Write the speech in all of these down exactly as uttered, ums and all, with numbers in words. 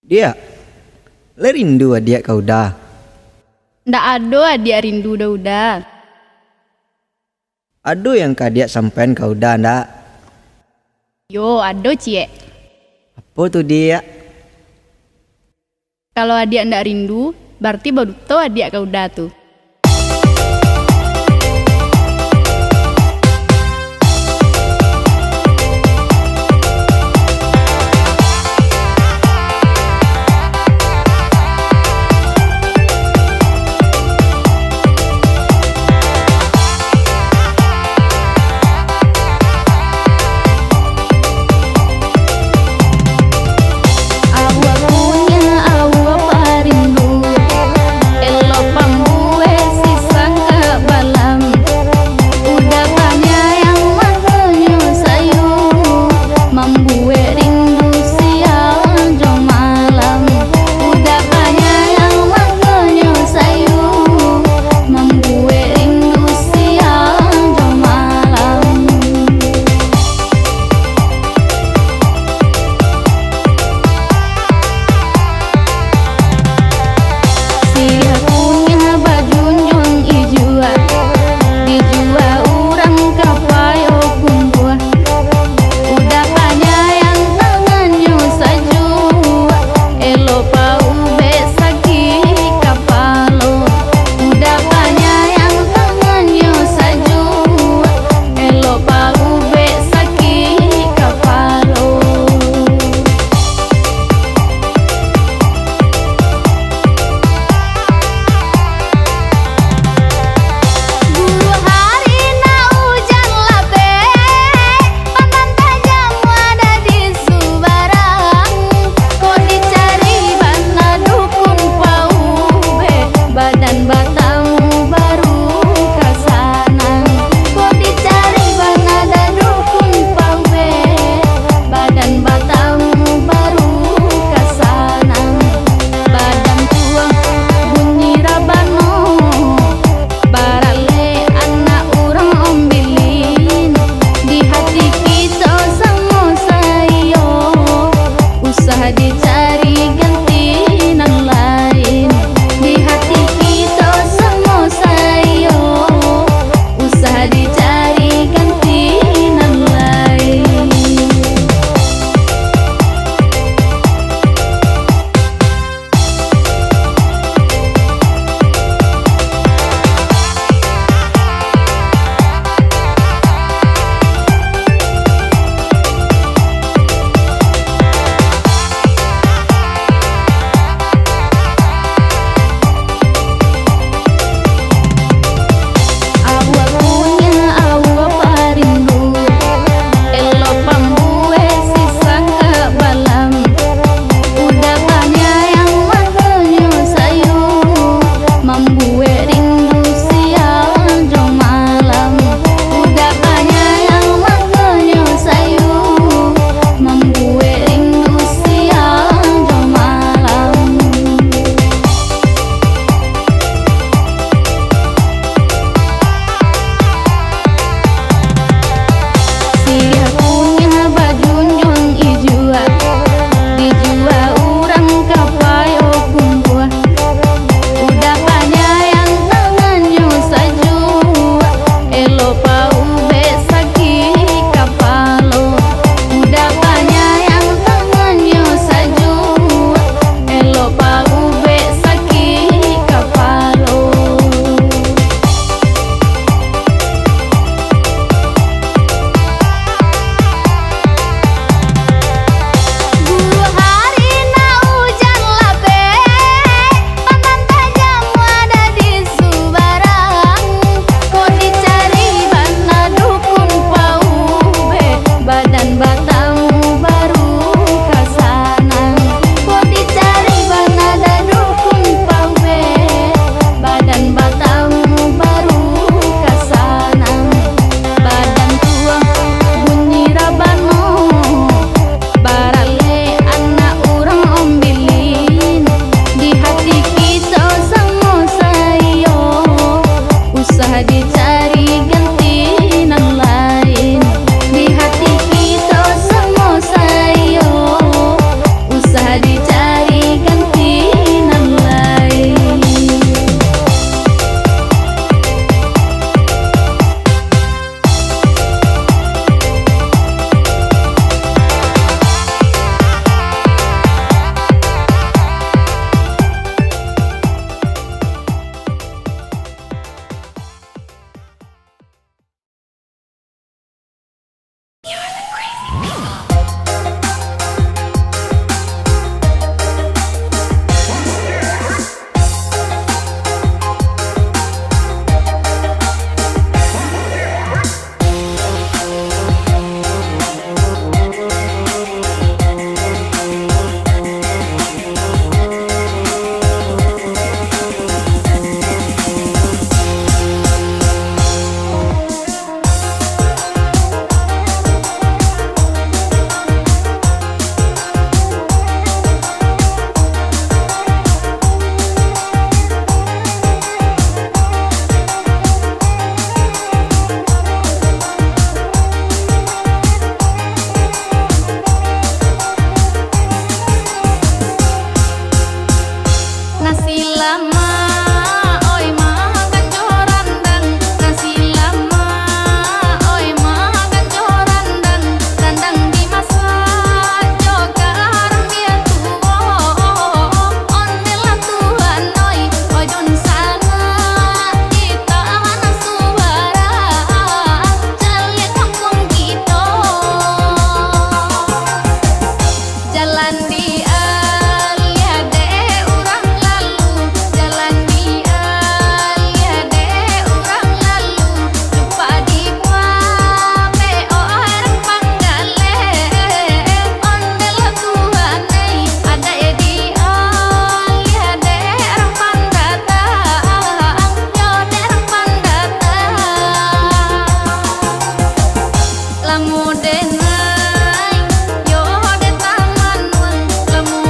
Diak, lai rindu adiak ka Uda? Ndak ado adiak rindu doh, Uda. Ado yang ka adiak sampaian ka Uda ndak? Yo, ado ciek. Apo tu, Diak? Kalau adiak ndak rindu, barati baduto adiak ka Uda tu. Dialiah dek urang lalu, jalan dialiah dek urang lalu, cupak dibuang dek urang panggaleh. Ondeh lo Tuhan ai, adaik dialiah dek urang pandatang, yo dek urang pandatang. Lamo den ai, yo den taman wan, lamo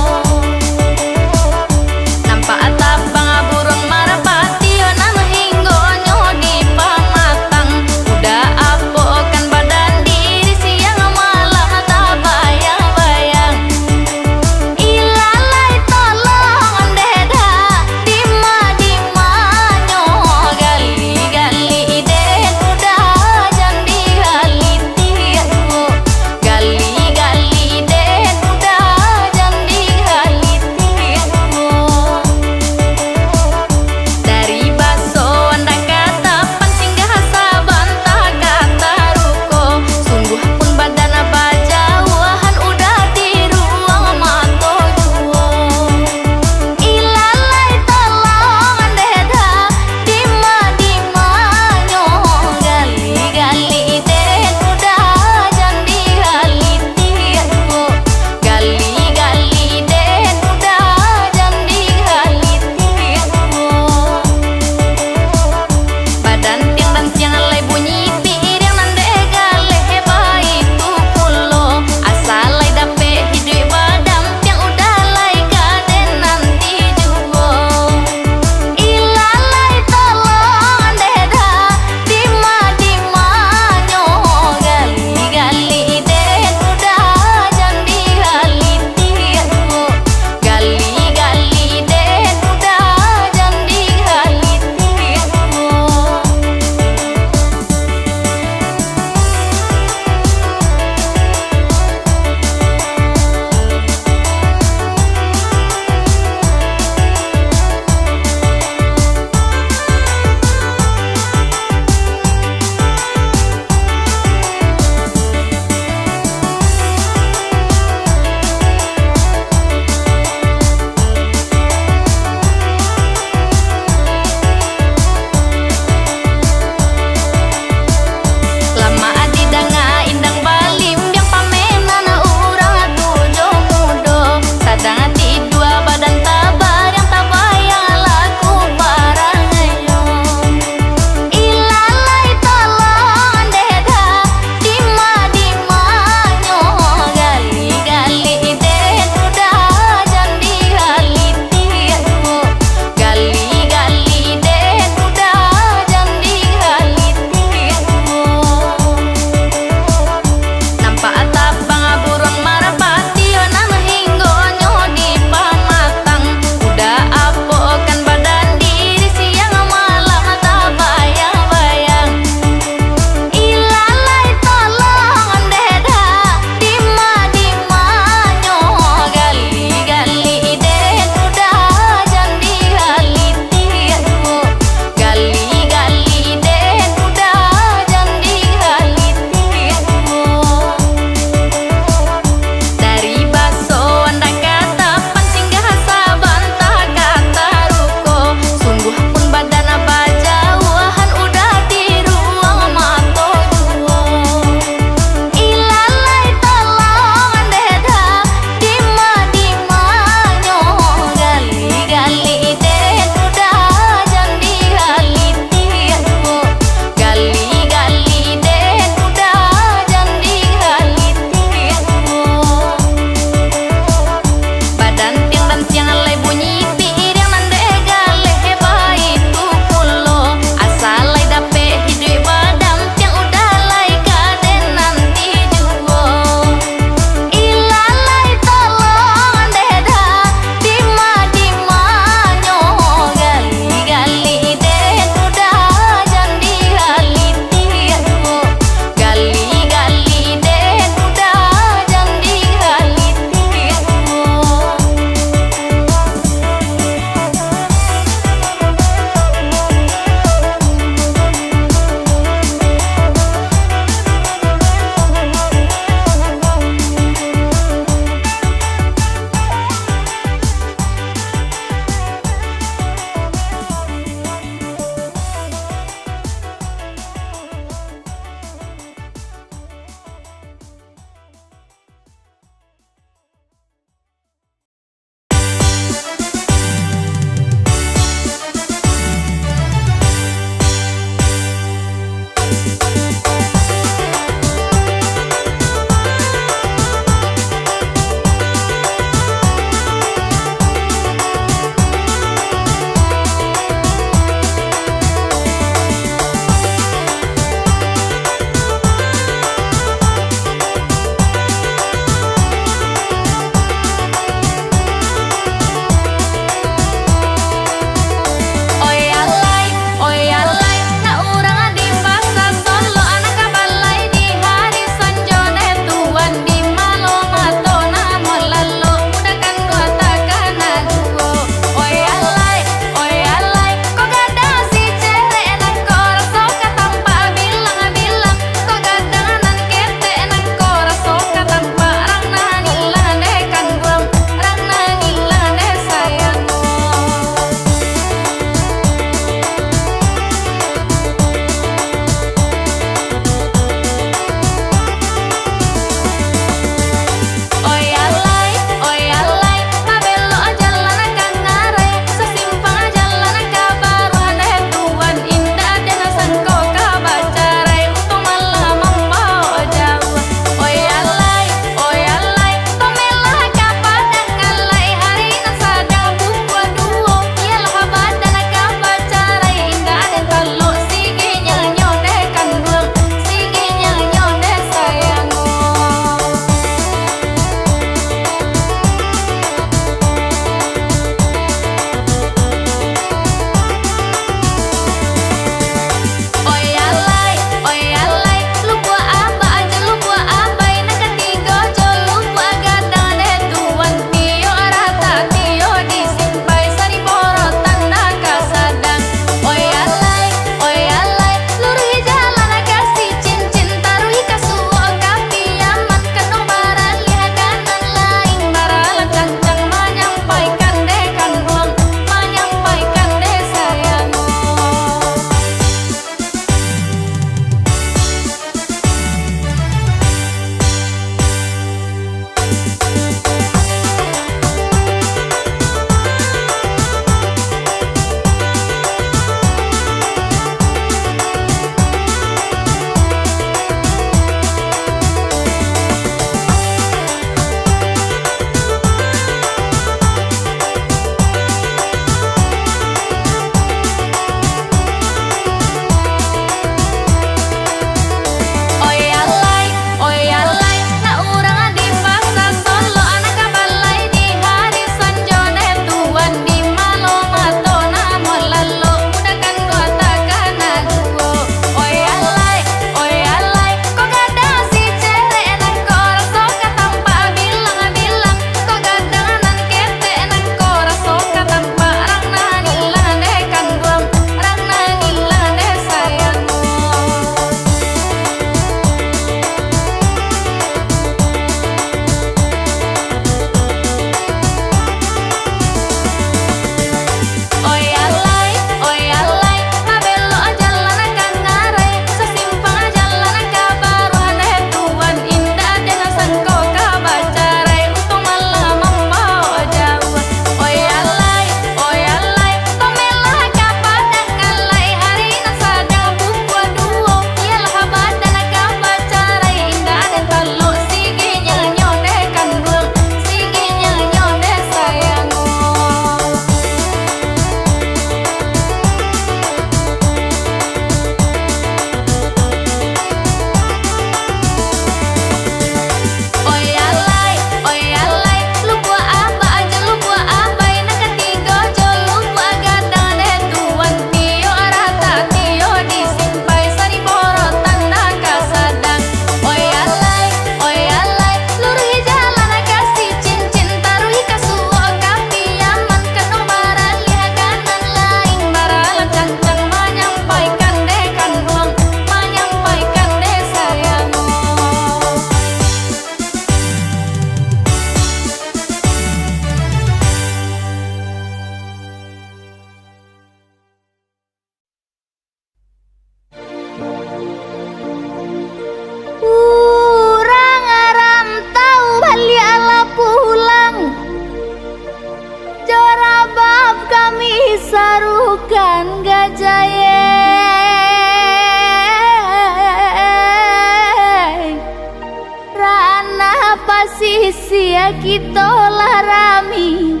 Kito lah rami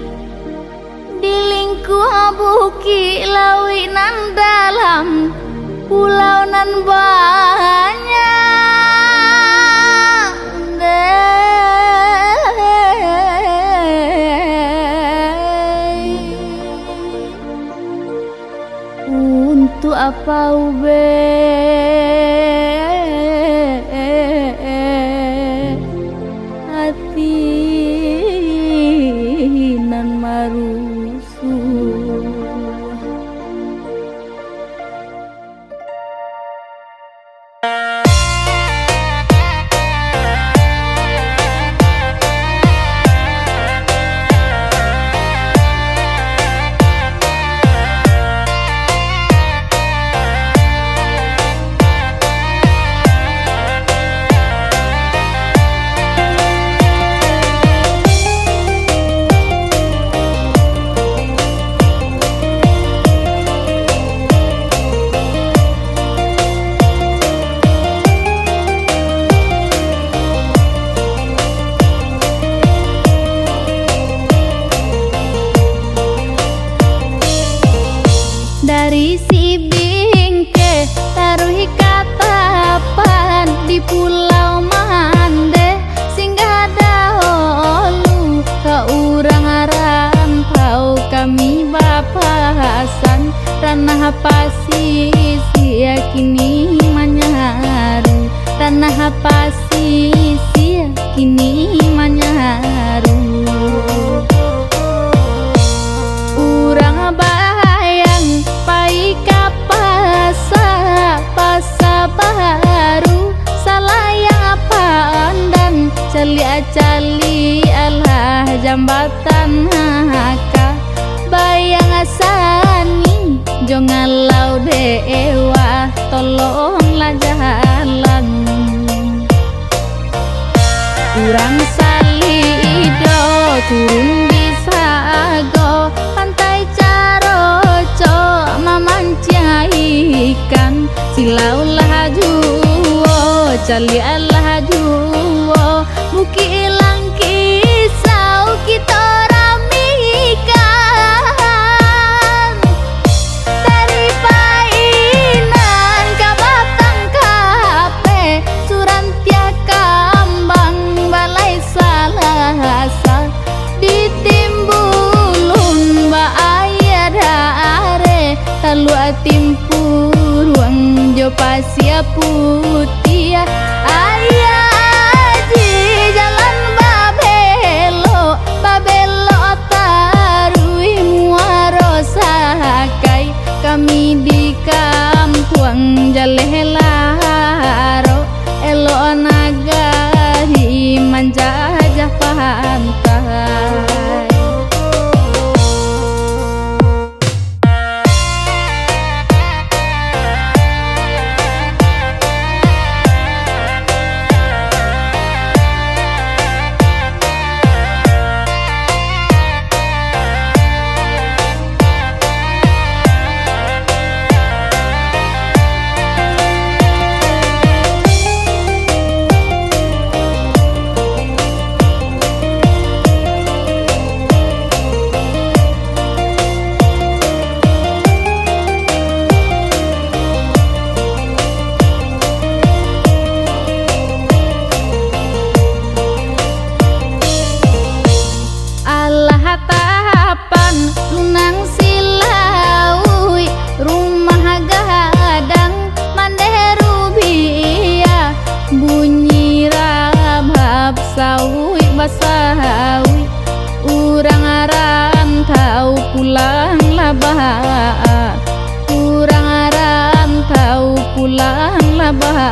di lingkuang bukik lauik nan dalam, pulau nan banyak. Untuak apo ubek ati nan marusuah? Dari Sibingke taruih ka Tapan di Pulau Mandeh, singgah dahulu ka urang rantau kami bapasan, ranah pasisia kini manyaru, ranah pasisia kini manyaru. Urang Bayang pai ka pasa, pasa baru, salayang pandan, caliak-caliak lah jambatan ka. Bayang Sani jo Ngalau Dewa, tolonglah jalan. Urang Salido turun di Sago, Pantai Caroco mamanciang ikan. Silau lah juo, caliak lah juo, Bukik Langkisau kito ramikan. Dari Painan ka Batang Kape, Surantiah Kambang, Balai Salasa, di Timbulun ba aia dare, Taluak Timpuruang jo Pasia Putiah. Aia Aji jalan babelok, babelok taruih Muaro Sakai, kami di Kampuang Jaleh Laro, elok nagari manjajah pantai. Alah Tapan, Lunang Silauik, Rumah Gadang, Mandeh Rubiah, bunyi rabab sauik basauik, urang rantau pulang lah baa. Urang rantau pulang lah baa.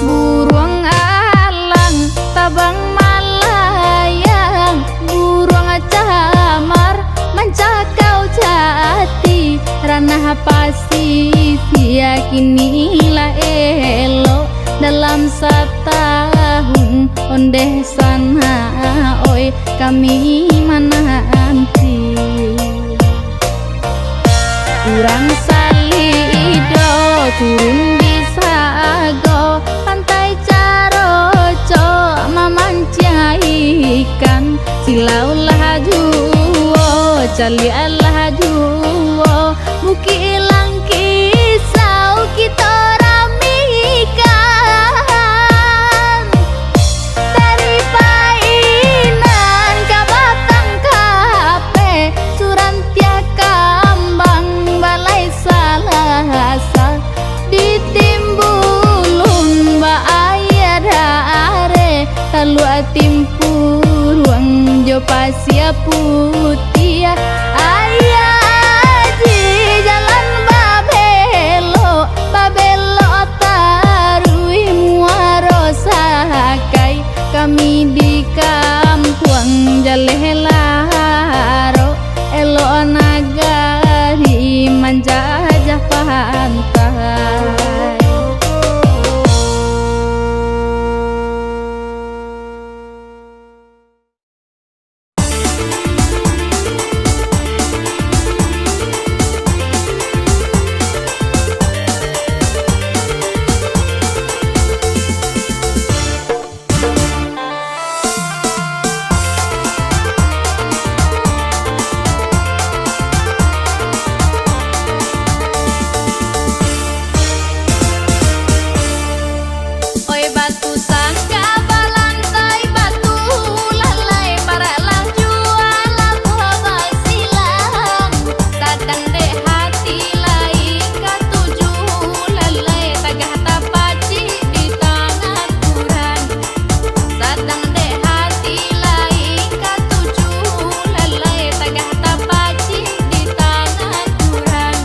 Buruang alang tabang malayang, buruang camar mancakau jati, ranah pasisia kini lah elok. Dalam satahun ondeh sanak, oi, kami mananti. Urang Salido turun di Sago, Pantai Caro Ikan, silaulah juo, caliaklah juo, Bukik Langkisau kito ramikan. Dari Painan ka Batang Kapeh, Surantiah Kambang, Balai Salasa, di Timbulun ba aia dareh, Taluak Timpuruang jo Pasia Putiah. Aia Aji jalan babelok, babelok taruih Muaro Sakai. Kami di kampuang jaleh laro, elok nagari manjajah pantai. Oi batu sangka balantai batu, lalai parak lah jua labuah basilang. Sadang dek hati lai katuju, lalai tagah tapacik di tangan urang. Sadang dek hati lai katuju, lalai tagah tapacik di tangan urang.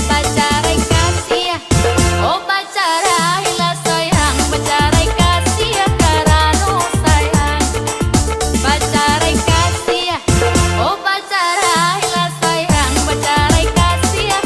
Bacarai kasiah, oh bacarailah sayang, bacarai kasiah karano sayang. Bacarai kasiah, oh bacarailah sayang, bacarai kasiah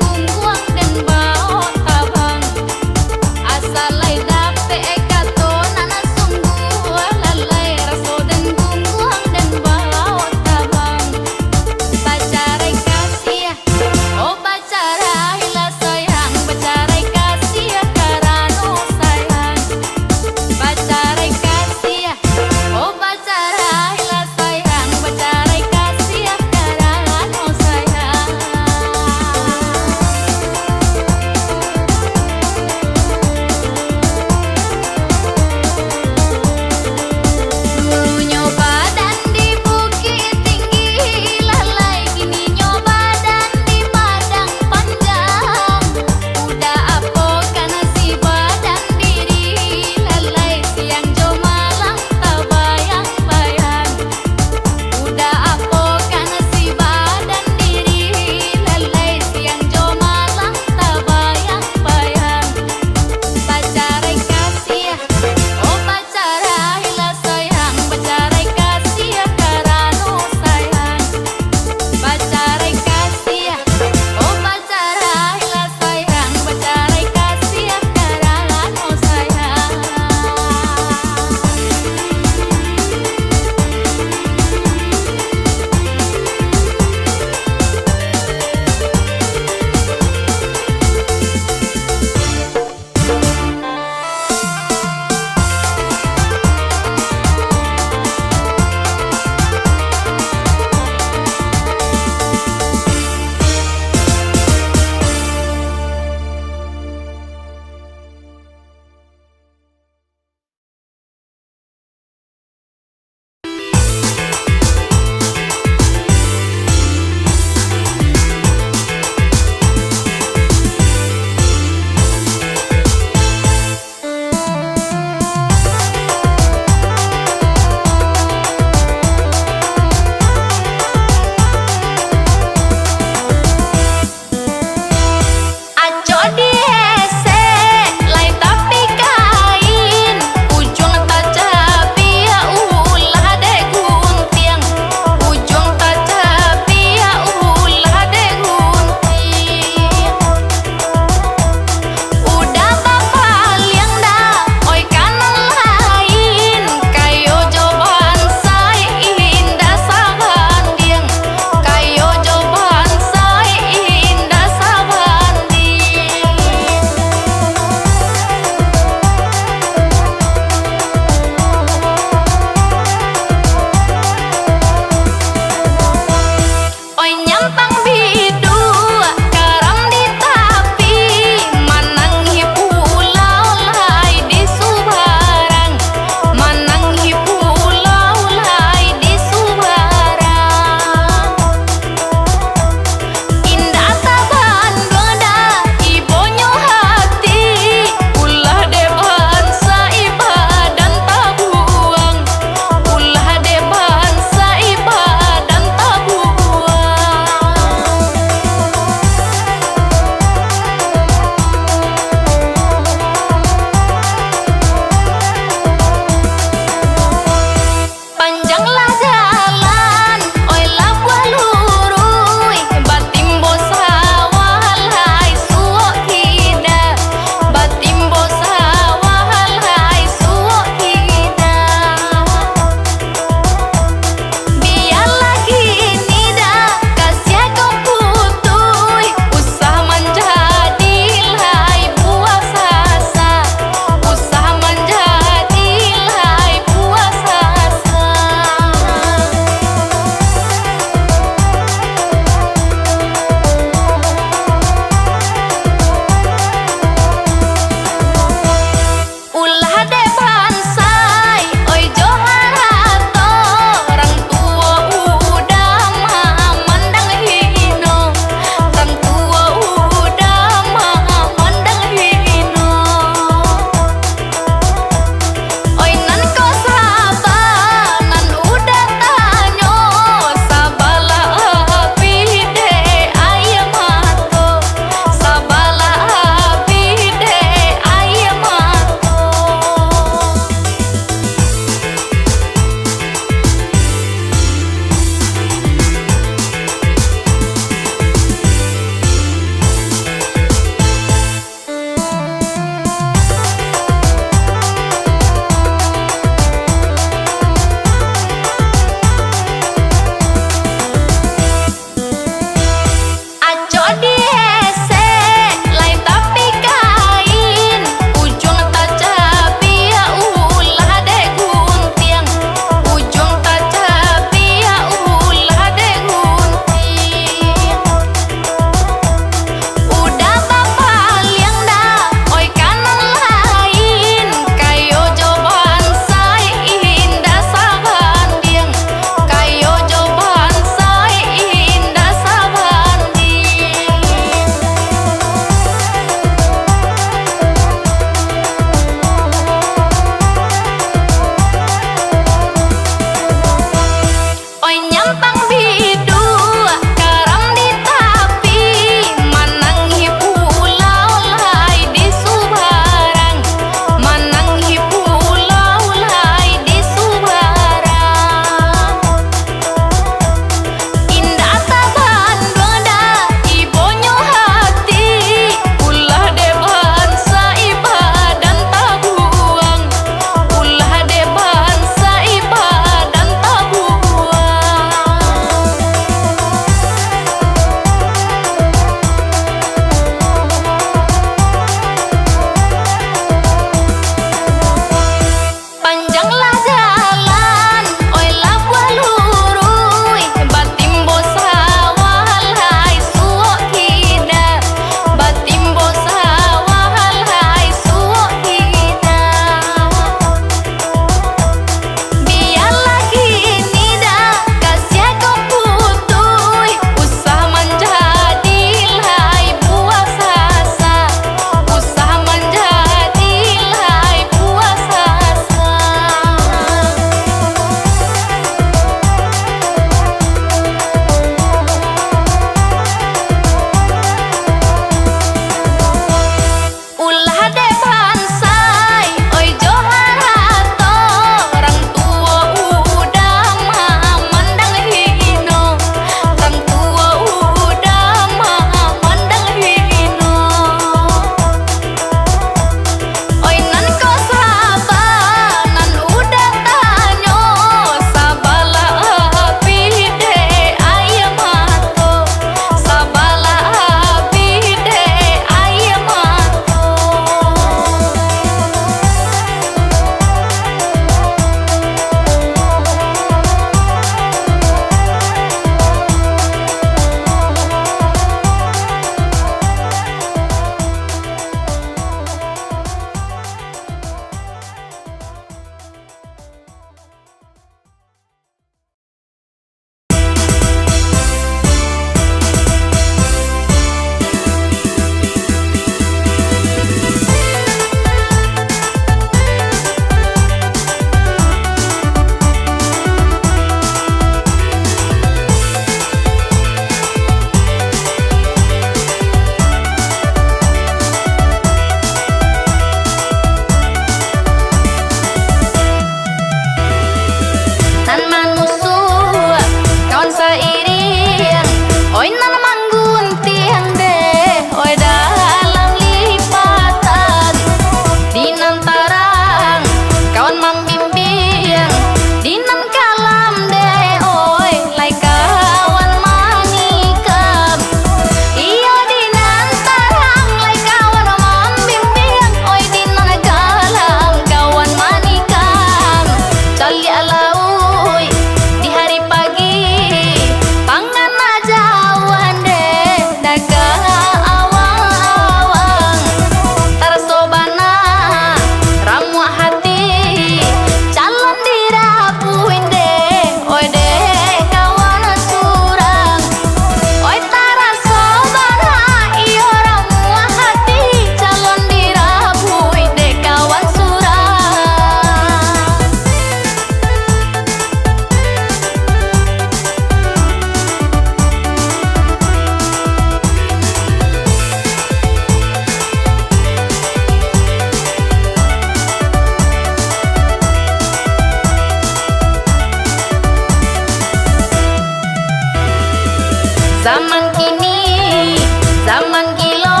Zaman kini, zaman gilo,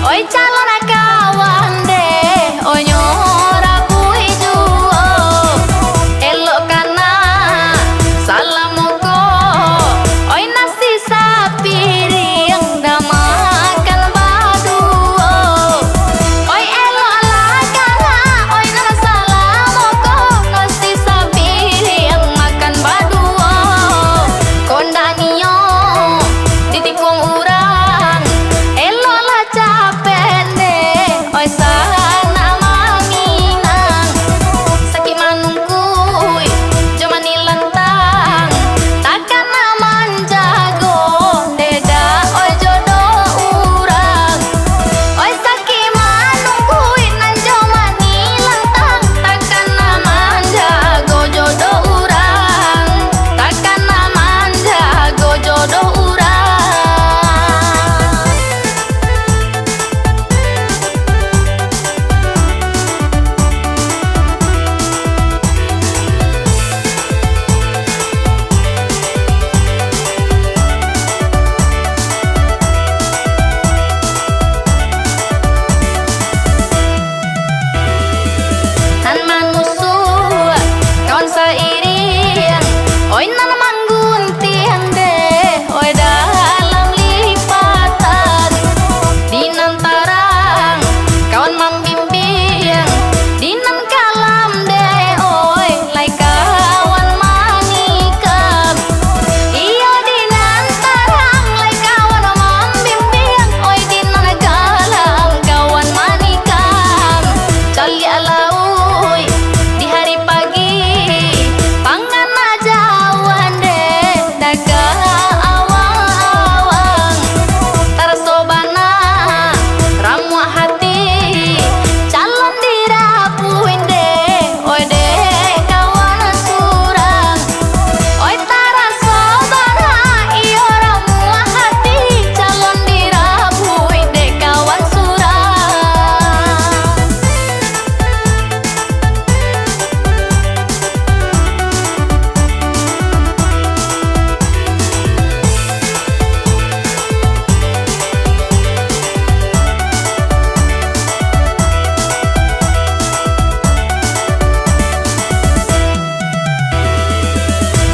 oi calon kawan deh, oi nyo rabuik juo. Elok kana salamo ko, oi nasi sapiriang, dah makan baduo. Oi elok lah kana, oi nan salamo ko, nasi sapiriang makan baduo. Kondak nio ditikung urang, eloklah capek deh, oi sanak maminang. Sakik manungkuik jo manilantang, takana manjago deh dak, oi jodoh urang. Oi sakik manungkuik nan jo manilantang, takana manjago jodoh urang, takana manjago jodoh urang. Nan manusuak kawan sairiang, oi nan mangguntiang deh, oi dalam lipatan. Di nan tarang kawan mambimbiang, di nan kalam deh, oi lai kawan manikam. Iyo di nan tarang lai kawan mambimbiang, oi di nan kalam kawan manikam. Caliak lauik di hari pagi, pangan jauah deh, dakek awang-awang. Taraso bana ramuak hati, calon dirabuik deh, oi deh kawan surang. Oi taraso bana iyo ramuak hati, calon dirabuik deh kawan surang.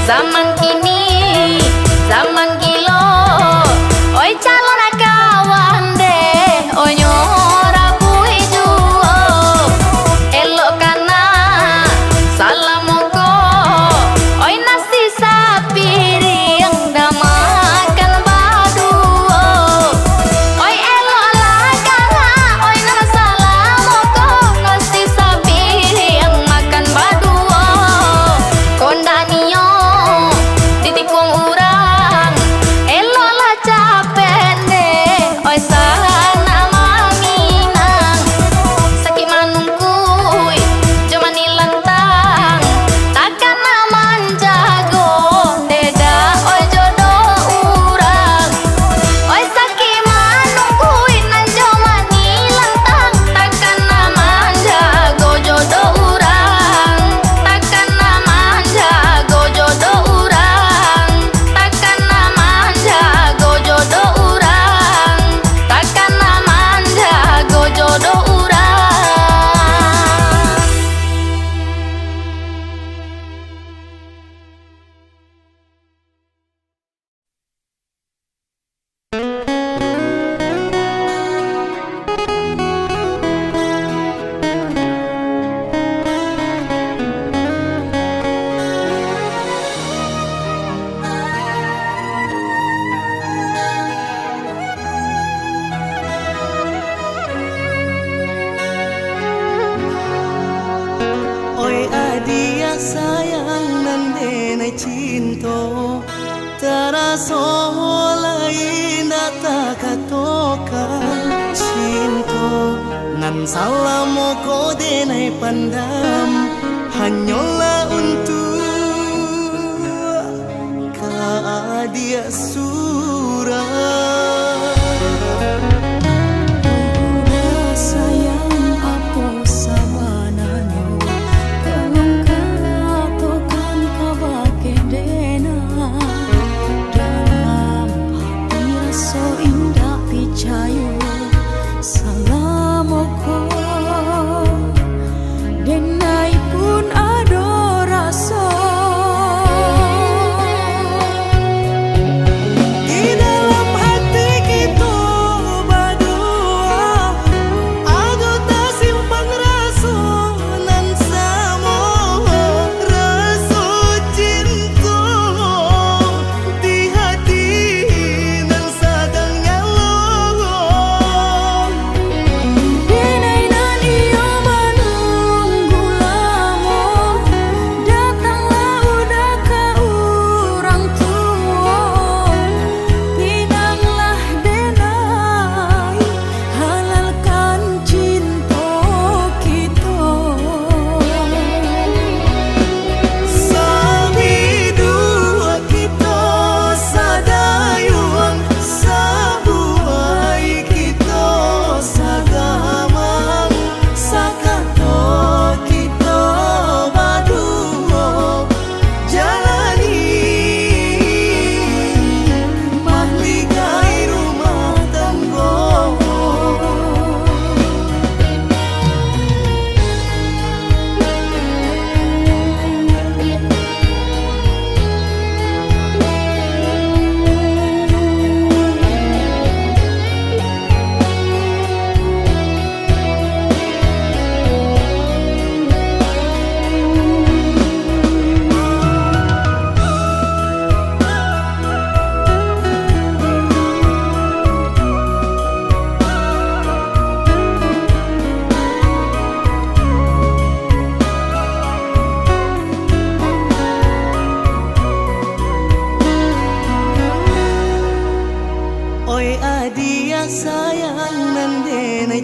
Zaman kini, zaman gilo, oi calon kawan deh, oi nyo rabuik juo. Elok kana salamo ko, oi nasi sapiriang, dah makan baduo. Oi elok lah kana, oi nan salamo ko, nasi sapiriang makan baduo. Kondak nio ditikung urang, elok lah capek deh, oi sanak maminang. Sakik manungkuik jo manilantang, takana manjago deh dak, oi jodoh urang. Oi sakik manungkuik nan jo manilantang, takana manjago jodoh urang, takana manjago jodoh urang, takana manjago jodoh urang, takana manjago jodoh urang. Oi adiak sayang nan denai cinto, taraso lai indak takatokan. Cinto nan salamo ko denai pandam, hanyolah untuak ka adiak surang. Sayang, apo sabananyo, tolong katokan kabake denai dalam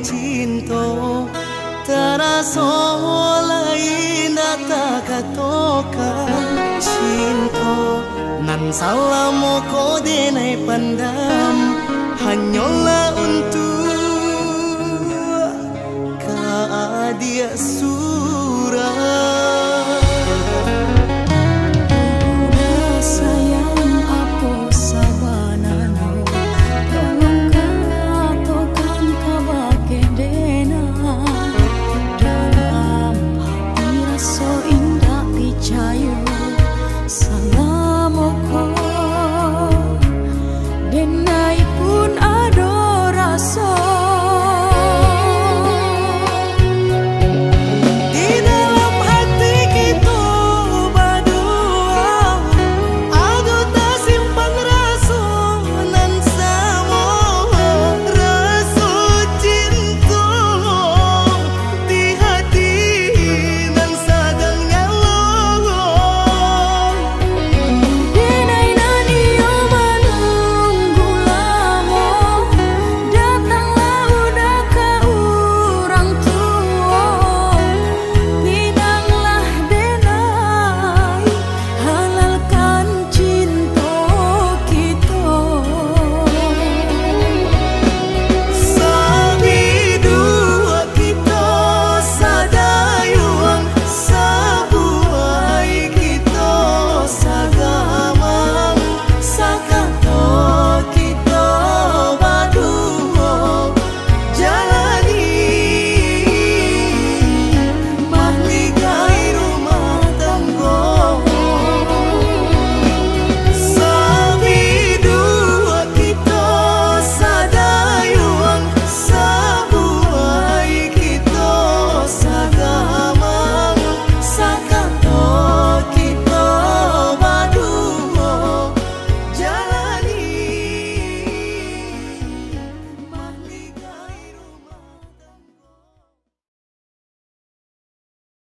cinto, taraso lai indak takatokan. Cinto nan salamo ko denai pandam, hanyolah untuak ka adiak su